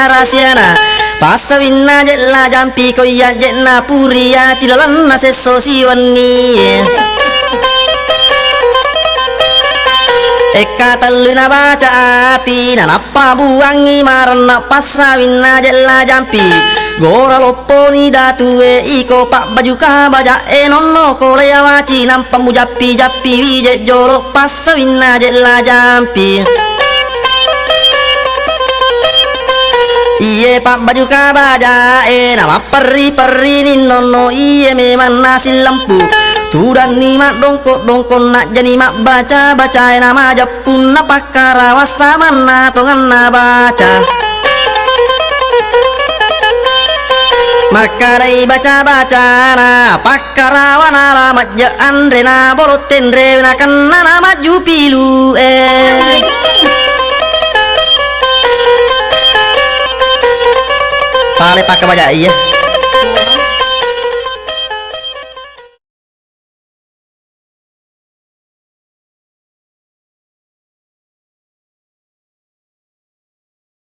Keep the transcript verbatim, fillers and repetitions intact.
Rahasiana passawinna Jella Jampi ko iya je'na puriati lalenna sesso siwennie. Ekka tellu nabaca ati nanappa buangngi marenna passawinna Jella Jampi. Gora lopponi datue iko pabbaju kabaja e nonno ko leawaci nampa mujappi-jappi wije jolo passawinna Jella Jampi. Iye pabbaju kabaja e namapperri-perri ninonno iye memang nasi lempu. Tudanni maddongko-dongko najjani mabbaca-baca e namajappunna pakkarawa samanna tongenna baca. Makkedai baca-bacana pakkarawana la majje anre na bolo tenre nakenna na maju pilu e. Pale pakkabaja iye.